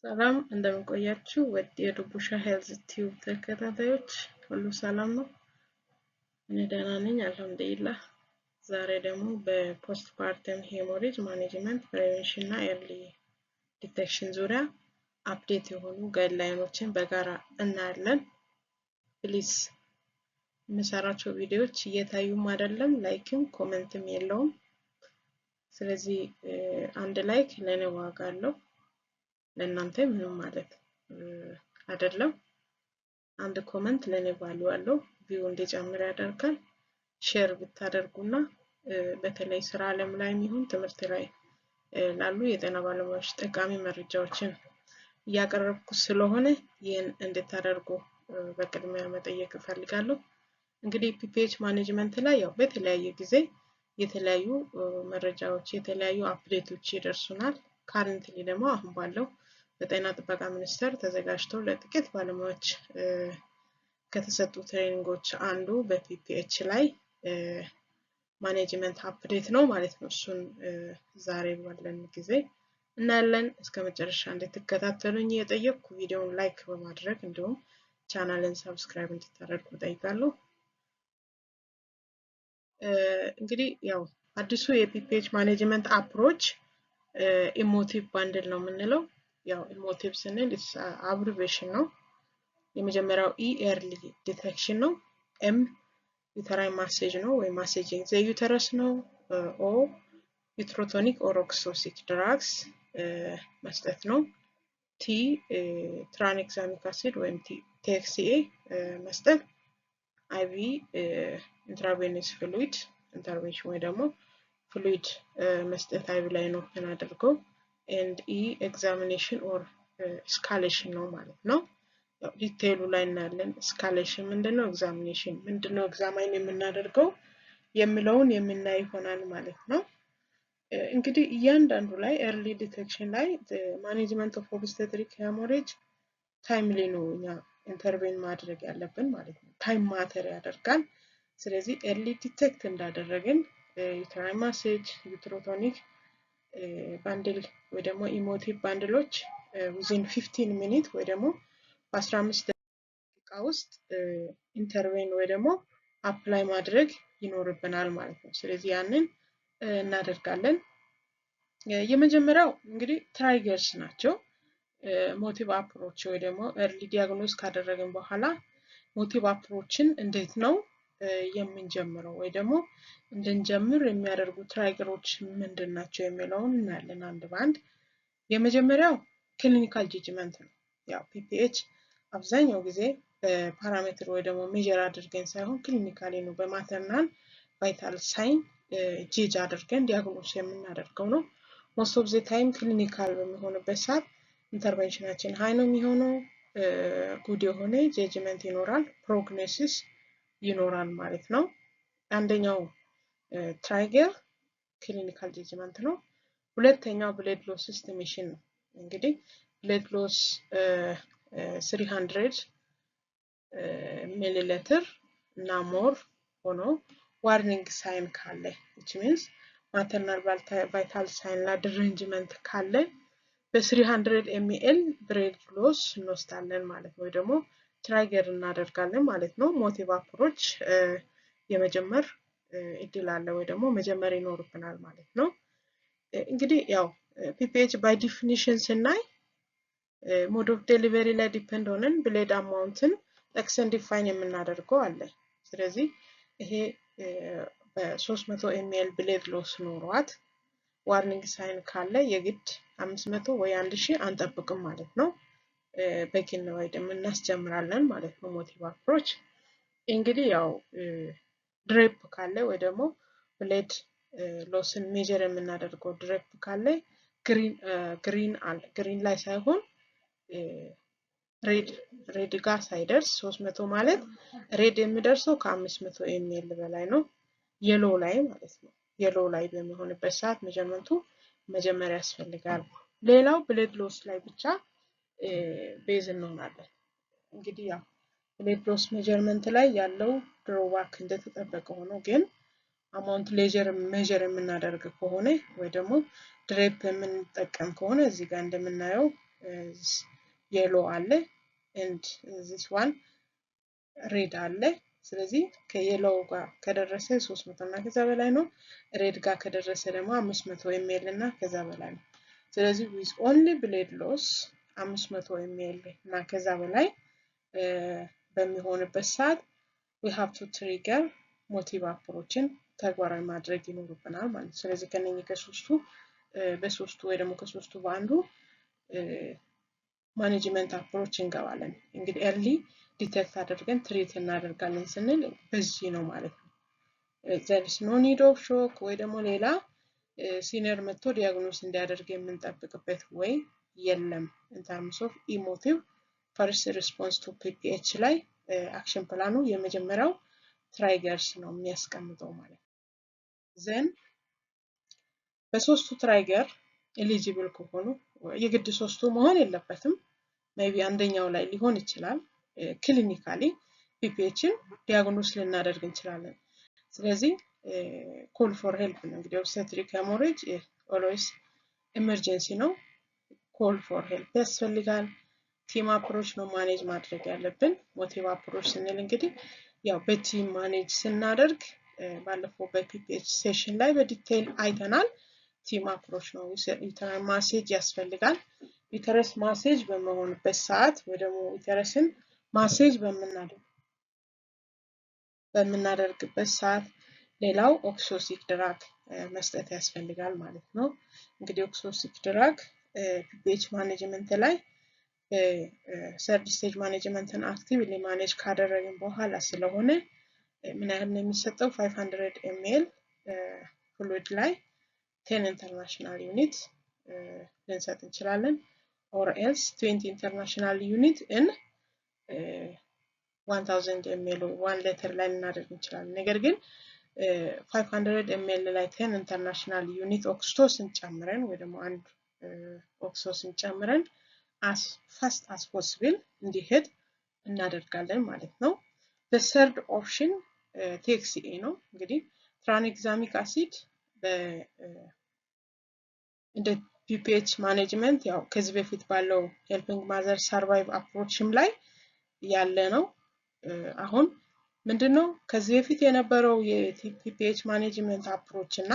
ሰላም፣ እንደምን ቆያችሁ? ውድ የድቡሻ Health Tube ተከታታዮች፣ ሁሉ ሰላም ነው? እኔ ደህና ነኝ፣ አልሐምዱሊላህ። ዛሬ ደግሞ በ postpartum hemorrhage management፣ prevention እና early detection ዙሪያ update የሆኑ guideline ኦችን በጋራ እናያለን። Please፣ የምሰራቸው ቪዲዮዎች እየታዩም አይደለም፣ like ም comment ም የለውም። ስለዚህ አንድ like ለእኔ ዋጋ አለው፣ ለእናንተ ምንም ማለት አይደለም። አንድ comment ለእኔ value አለው፣ view እንዲጨምር ያደርጋል። Share ብታደርጉና በተለይ ስራ ዓለም ላይ የሚሆን ትምህርት ላይ ላሉ የጤና ባለሙያዎች ጠቃሚ መረጃዎችን እያቀረብኩ ስለሆነ ይህን እንድታደርጉ በቅድሚያ መጠየቅ እፈልጋለሁ። እንግዲህ PPH management ላይ ያው በተለያየ ጊዜ የተለያዩ መረጃዎች፣ የተለያዩ update ኦች ይደርሱናል። Currently ደግሞ አሁን ባለው በጤና ጥበቃ ሚኒስቴር ተዘጋጅተው ለጥቂት ባለሙያዎች ከተሰጡ training ኦች አንዱ በ PPH ላይ management update ነው ማለት ነው። እሱን ዛሬ ባለን ጊዜ እናያለን። እስከ መጨረሻ እንድትከታተሉኝ እየጠየቅኩ ቪዲዮውን like በማድረግ እንዲሁም ቻናልን subscribe እንድታደርጉ እጠይቃለሁ። እንግዲህ ያው አዲሱ የ PPH management approach EMOTIV bundle ነው የምንለው። ያው EMOTIV ስንል abbreviation ነው። የመጀመሪያው E early detection ነው። M uterine massage ነው ወይም massaging the uterus ነው። O uterotonic or oxytocic drugs መስጠት ነው። T tranexamic acid ወይም TXA መስጠት፣ IV intravenous fluid intervention ወይ ደግሞ fluid መስጠት IV line open አድርገው፣ and E examination or escalation ነው ማለት ነው። Detail ኡ ላይ እናያለን። Escalation ምንድን ነው? Examination ምንድን ነው? Examine የምናደርገው የሚለውን የምናይ ይሆናል ማለት ነው። እንግዲህ እያንዳንዱ ላይ early detection ላይ management of obstetric hemorrhage timely ነው እኛ intervene ማድረግ ያለብን ማለት ነው። Time matter ያደርጋል። ስለዚህ early detect እንዳደረግን uterine massage፣ uterotonic bundle ወይ ደግሞ EMOTIV bundle ኦች within 15 minute ወይ ደግሞ በ15 ደቂቃ ውስጥ intervene ወይ ደግሞ apply ማድረግ ይኖርብናል ማለት ነው። ስለዚህ ያንን እናደርጋለን። የመጀመሪያው እንግዲህ triggers ናቸው። MOTIV approach ወይ ደግሞ early diagnose ካደረግን በኋላ MOTIV approach ን እንዴት ነው የምንጀምረው ወይ ደግሞ እንድንጀምር የሚያደርጉ trigger ኦች ምንድን ናቸው የሚለውን እናያለን አንድ በአንድ። የመጀመሪያው clinical judgment ነው። ያው PPH አብዛኛው ጊዜ በ parameter ወይ ደግሞ measure አድርገን ሳይሆን clinically ነው፣ በ maternal vital sign judge አድርገን diagnose የምናደርገው ነው። Most of the time clinical በሚሆንበት ሰዓት intervention ኣችን high ነው የሚሆነው። Good የሆነ judgment ይኖራል፣ prognosis ይኖራል ማለት ነው። አንደኛው trigger clinical judgment ነው። ሁለተኛው blood loss estimation ነው። እንግዲህ blood loss 300 ሚሊ ሊትር እና more ሆኖ warning sign ካለ፣ which means maternal vital sign ላይ derangement ካለ፣ በ300 ml blood loss እንወስዳለን ማለት ነው፣ ወይ ደግሞ trigger እናደርጋለን ማለት ነው። MOTIV approach የመጀመር እድል አለ ወይ ደግሞ መጀመር ይኖርብናል ማለት ነው። እንግዲህ ያው PPH by definition ስናይ mode of delivery ላይ depend ሆነን blood amount ን ጠቅሰን define የምናደርገው አለ። ስለዚህ ይሄ በ300 ml blood loss ኖሯት warning sign ካለ የግድ 500 ወይ 1000 አንጠብቅም ማለት ነው። በቂ ነው ወይ ደግሞ እናስጀምራለን ማለት ነው። MOTIV approach እንግዲህ ያው drape ካለ ወይ ደግሞ blood loss ን measure የምናደርገው drape ካለ green አለ፣ green ላይ ሳይሆን red ጋር ሳይደርስ፣ 300 ማለት red የሚደርሰው ከ500 ml በላይ ነው። Yellow ላይ ማለት ነው። Yellow ላይ በሚሆንበት ሰዓት measurement ኡ መጀመሪያ ያስፈልጋል። ሌላው blood loss ላይ ብቻ base እንሆናለን። እንግዲህ ያው blood loss measurement ላይ ያለው drawback እንደተጠበቀ ሆኖ ግን amount ሌጀር measure የምናደርግ ከሆነ ወይ ደግሞ drape የምንጠቀም ከሆነ እዚህ ጋር እንደምናየው Yellow አለ and this one red አለ። ስለዚህ ከ yellow ጋር ከደረሰ 300 እና ከዛ በላይ ነው። Red ጋር ከደረሰ ደግሞ 500 ml እና ከዛ በላይ ነው። ስለዚህ with only blood loss 500 ml እና ከዛ በላይ በሚሆንበት ሰዓት we have to trigger MOTIVE approach ን ተግባራዊ ማድረግ ይኖርብናል ማለት ነው። ስለዚህ ከነኚህ ከሶስቱ በሶስቱ ወይ ደግሞ ከሶስቱ በአንዱ management approach እንገባለን። እንግዲህ early detect አድርገን treat እናደርጋለን ስንል በዚህ ነው ማለት ነው። There no need of shock ወይ ደግሞ ሌላ senior መጥቶ diagnose እንዲያደርግ የምንጠብቅበት ወይ የለም። In terms of E-MOTIVE first response to PPH ላይ action plan ኑ የመጀመሪያው triggers ነው የሚያስቀምጠው ማለት ነው። Then በሶስቱ trigger eligible ከሆኑ፣ የግድ ሶስቱ መሆን የለበትም። Maybe አንደኛው ላይ ሊሆን ይችላል። Clinically PPH ን diagnose ልናደርግ እንችላለን። ስለዚህ call for help ነው። እንግዲህ obstetric hemorrhage always emergency ነው። Call for help ያስፈልጋል። Team approach ነው manage ማድረግ ያለብን። MOTIVE approach ስንል እንግዲህ ያው በ team manage ስናደርግ ባለፈው በ PPH session ላይ በ detail አይተናል። Team approach ነው። Uterine massage ያስፈልጋል። Uterus massage በመሆንበት ሰዓት ወይ ደግሞ uterus ን massage በምናደርግበት ሰዓት ሌላው oxytocic drug መስጠት ያስፈልጋል ማለት ነው። እንግዲህ oxytocic drug PPH management ላይ third stage management ን actively manage ካደረግን በኋላ ስለሆነ ምን ያህል ነው የሚሰጠው? 500 ml fluid ላይ 10 international unit ልንሰጥ እንችላለን። Or else 20 international unit in 1000 ml 1 ሊትር ላይ ልናደርግ እንችላለን። ነገር ግን 500 ml ላይ 10 international unit oxytocin ጨምረን ወይ ደግሞ አንድ oxytocin ጨምረን as fast as possible እንዲሄድ እናደርጋለን ማለት ነው። Third option TXA ነው። እንግዲህ tranexamic acid እንደ PPH management ያው ከዚህ በፊት ባለው helping mother survive approach ም ላይ ያለ ነው። አሁን ምንድን ነው ከዚህ በፊት የነበረው የ PPH management approach እና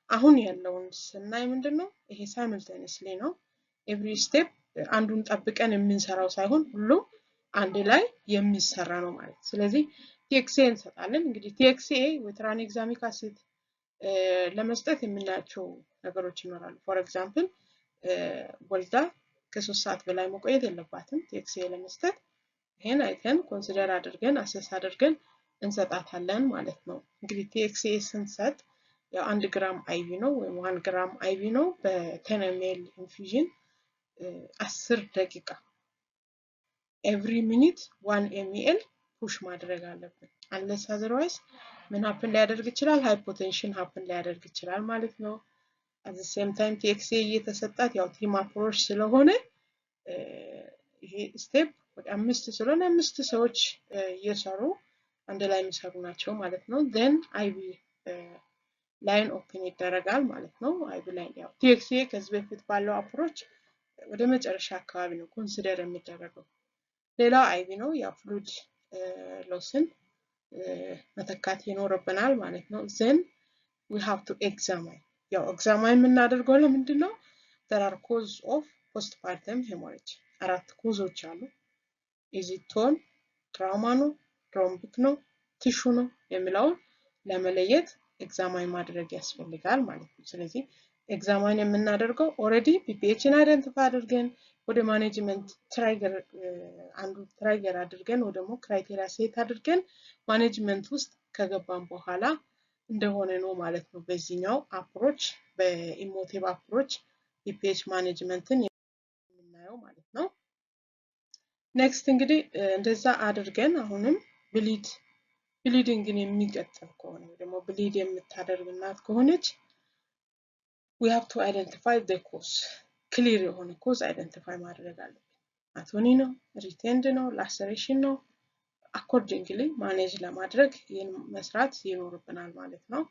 አሁን ያለውን ስናይ ምንድን ነው ይሄ simultaneously ነው። Every step አንዱን ጠብቀን የምንሰራው ሳይሆን ሁሉም አንድ ላይ የሚሰራ ነው ማለት። ስለዚህ TXA እንሰጣለን። እንግዲህ TXA ወይ tranexamic acid ለመስጠት የምናያቸው ነገሮች ይኖራሉ። For example፣ ወልዳ ከ3 ሰዓት በላይ መቆየት የለባትም TXA ለመስጠት። ይሄን አይተን consider አድርገን assess አድርገን እንሰጣታለን ማለት ነው። እንግዲህ TXA ስንሰጥ ያው 1 ግራም IV ነው ወይም 1 ግራም IV ነው በ 10 ml infusion 10 ደቂቃ every minute 1 ml push ማድረግ አለብን። Unless otherwise ምን happen ሊያደርግ ይችላል? Hypotension happen ሊያደርግ ይችላል ማለት ነው። At same time TXA እየተሰጣት ያው team approach ስለሆነ ይሄ step ወደ አምስት ስለሆነ አምስት ሰዎች እየሰሩ አንድ ላይ የሚሰሩ ናቸው ማለት ነው። Then IV line open ይደረጋል ማለት ነው። IV line ያው TXA ከዚህ በፊት ባለው approach ወደ መጨረሻ አካባቢ ነው consider የሚደረገው። ሌላው IV ነው። ያው fluid loss ን መተካት ይኖርብናል ማለት ነው። Then we have to examine። ያው examine የምናደርገው ለምንድን ነው? There are cause of postpartum hemorrhage፣ አራት cause ኦች አሉ። Is it tone፣ trauma ነው፣ thrombotic ነው፣ tissue ነው የሚለውን ለመለየት examine ማድረግ ያስፈልጋል ማለት ነው። ስለዚህ examine የምናደርገው already PPH ን identify አድርገን ወደ management trigger አንዱ trigger አድርገን ወይ ደግሞ criteria set አድርገን management ውስጥ ከገባን በኋላ እንደሆነ ነው ማለት ነው። በዚህኛው approach በ E-MOTIVE approach PPH management ን የምናየው ማለት ነው። Next እንግዲህ እንደዛ አድርገን አሁንም bleeding ን የሚቀጥል ከሆነ ወይ ደግሞ bleed የምታደርግ እናት ከሆነች we have to identify the cause። Clear የሆነ cause identify ማድረግ አለብን። Atony ነው፣ retained ነው፣ laceration ነው። Accordingly manage ለማድረግ ይህን መስራት ይኖርብናል ማለት ነው።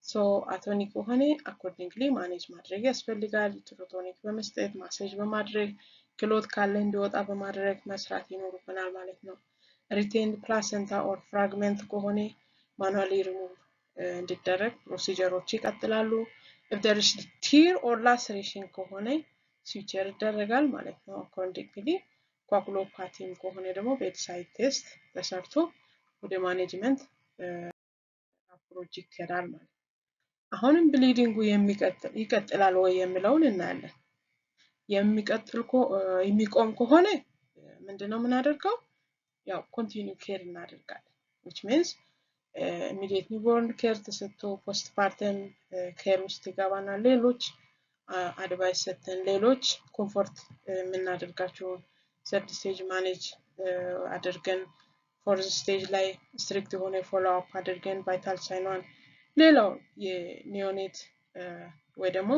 So atony ከሆነ accordingly manage ማድረግ ያስፈልጋል። Uterotonic በመስጠት፣ ማሴጅ በማድረግ፣ Clot ካለ እንዲወጣ በማድረግ መስራት ይኖርብናል ማለት ነው። Retained placenta or fragment ከሆነ ማኑዋሊ ሪሙቭ እንዲደረግ procedure ኦች ይቀጥላሉ። If there is tear or laceration ከሆነ suture ይደረጋል ማለት ነው። Accordingly coagulopathy ም ከሆነ ደግሞ bedside test ተሰርቶ ወደ management approach ይኬዳል ማለት ነው። አሁንም bleeding ኡ ይቀጥላል ወይ የሚለውን እናያለን። የሚቀጥል የሚቆም ከሆነ ምንድነው የምናደርገው? ያው continue care እናደርጋለን፣ which means immediate newborn care ተሰጥቶ postpartum care ውስጥ ይገባና ሌሎች advice ሰጥተን፣ ሌሎች comfort የምናደርጋቸውን third stage manage አድርገን፣ fourth stage ላይ strict የሆነ follow up አድርገን፣ vital sign ኗን፣ ሌላው የ neonate ወይ ደግሞ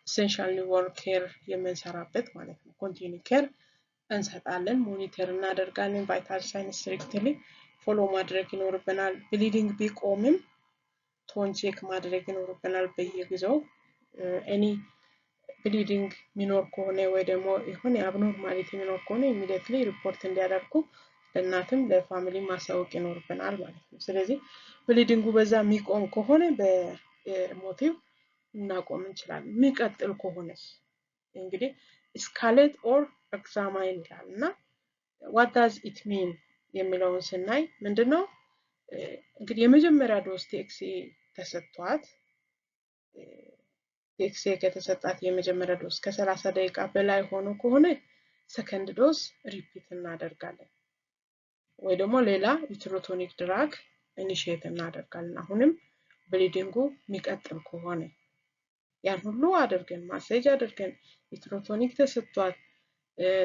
essential newborn care የምንሰራበት ማለት ነው። Continue care እንሰጣለን፣ monitor እናደርጋለን። Vital sign strictly follow ማድረግ ይኖርብናል። Bleeding ቢቆምም tone check ማድረግ ይኖርብናል በየጊዜው። Any bleeding የሚኖር ከሆነ ወይ ደግሞ የሆነ abnormality የሚኖር ከሆነ immediately report እንዲያደርጉ ለእናትም ለ family ማሳወቅ ይኖርብናል ማለት ነው። ስለዚህ bleeding ኡ በዛ የሚቆም ከሆነ በ Emotiv እናቆም እንችላለን። የሚቀጥል ከሆነስ እንግዲህ escalate or examine ይላል እና what does it mean የሚለውን ስናይ ምንድን ነው? እንግዲህ የመጀመሪያ dose TXA ተሰጥቷት፣ TXA ከተሰጣት የመጀመሪያ dose ከ30 ደቂቃ በላይ ሆኖ ከሆነ second dose repeat እናደርጋለን ወይ ደግሞ ሌላ uterotonic drug initiate እናደርጋለን። አሁንም bleeding ኡ የሚቀጥል ከሆነ፣ ያን ሁሉ አድርገን፣ ማሴጅ አድርገን፣ uterotonic ተሰጥቷት፣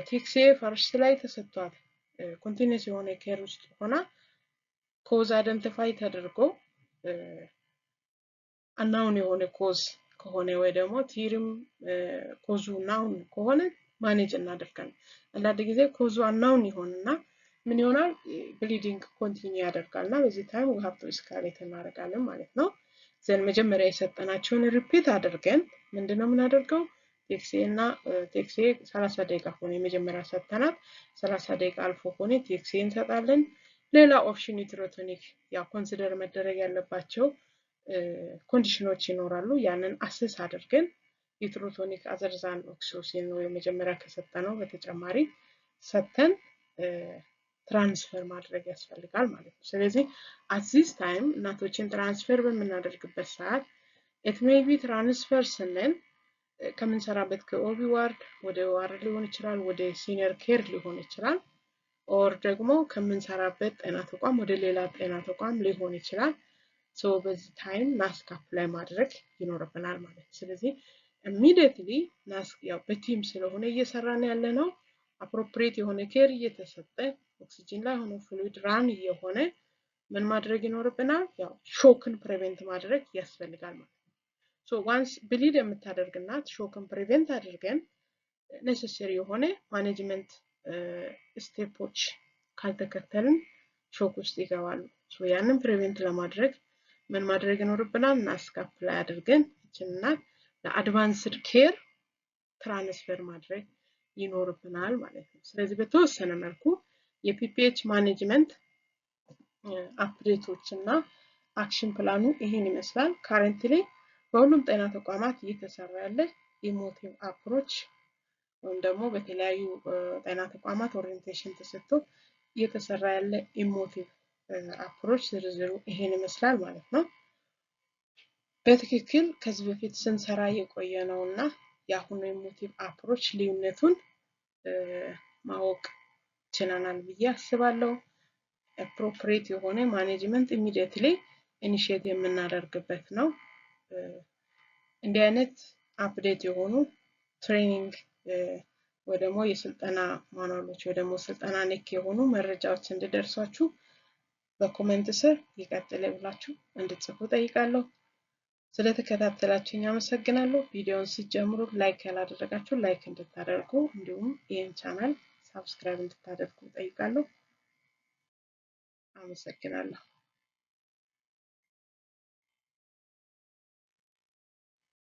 TXA first ላይ ተሰጥቷት፣ continuous የሆነ care ውስጥ ሆና cause identify ተደርጎ unknown የሆነ cause ከሆነ ወይ ደግሞ tear ም cause ኡ known ከሆነ manage እናደርጋለን። አንዳንድ ጊዜ cause ኡ unknown ይሆንና ምን ይሆናል? Bleeding continue ያደርጋል እና በዚህ time we have to escalate እናደርጋለን ማለት ነው። Then መጀመሪያ የሰጠናቸውን repeat አድርገን ምንድነው የምናደርገው? TXA እና TXA 30 ደቂቃ ከሆነ የመጀመሪያ ሰጥተናት 30 ደቂቃ አልፎ ከሆነ TXA እንሰጣለን። ሌላ option uterotonic፣ ያው consider መደረግ ያለባቸው condition ኦች ይኖራሉ። ያንን assess አድርገን uterotonic other than oxytocin ወይ መጀመሪያ ከሰጠነው በተጨማሪ ሰጥተን transfer ማድረግ ያስፈልጋል ማለት ነው። ስለዚህ at this time እናቶችን transfer በምናደርግበት ሰዓት it may be transfer ስንል ከምንሰራበት ከ OB ward ወደ ward ሊሆን ይችላል፣ ወደ senior care ሊሆን ይችላል፣ or ደግሞ ከምንሰራበት ጤና ተቋም ወደ ሌላ ጤና ተቋም ሊሆን ይችላል። So በዚህ time NASC apply ማድረግ ይኖርብናል ማለት ነው። ስለዚህ immediately NASC ያው በ team ስለሆነ እየሰራን ያለ ነው፣ appropriate የሆነ care እየተሰጠ፣ ኦክሲጂን ላይ ሆኖ፣ fluid run እየሆነ ምን ማድረግ ይኖርብናል? ያው shock ን prevent ማድረግ ያስፈልጋል ማለት ነው። So once bleed የምታደርግ እናት shock ን prevent አድርገን necessary የሆነ management step ኦች ካልተከተልን shock ውስጥ ይገባሉ። So ያንን prevent ለማድረግ ምን ማድረግ ይኖርብናል? NASC apply አድርገን ይችን እናት ለ advanced care transfer ማድረግ ይኖርብናል ማለት ነው። ስለዚህ በተወሰነ መልኩ የ PPH management update ኦች እና action plan ኑ ይህን ይመስላል። Currently በሁሉም ጤና ተቋማት እየተሰራ ያለ Emotiv approach ወይም ደግሞ በተለያዩ ጤና ተቋማት orientation ተሰጥቶ እየተሰራ ያለ Emotiv approach ዝርዝሩ ይሄን ይመስላል ማለት ነው። በትክክል ከዚህ በፊት ስንሰራ የቆየ ነው እና የአሁኑ Emotiv approach ልዩነቱን ማወቅ ችለናል ብዬ አስባለሁ። Appropriate የሆነ management immediately initiate የምናደርግበት ነው። እንዲህ አይነት update የሆኑ training ወይ ደግሞ የስልጠና manual ኦች ወይ ደግሞ ስልጠና ነክ የሆኑ መረጃዎች እንዲደርሷችሁ በ comment ስር ይቀጥል ብላችሁ እንድትጽፉ ጠይቃለሁ። ስለተከታተላችሁኝ አመሰግናለሁ። ቪዲዮውን ስትጀምሩ like ያላደረጋችሁ like እንድታደርጉ እንዲሁም ይህን channel subscribe እንድታደርጉ ጠይቃለሁ። አመሰግናለሁ።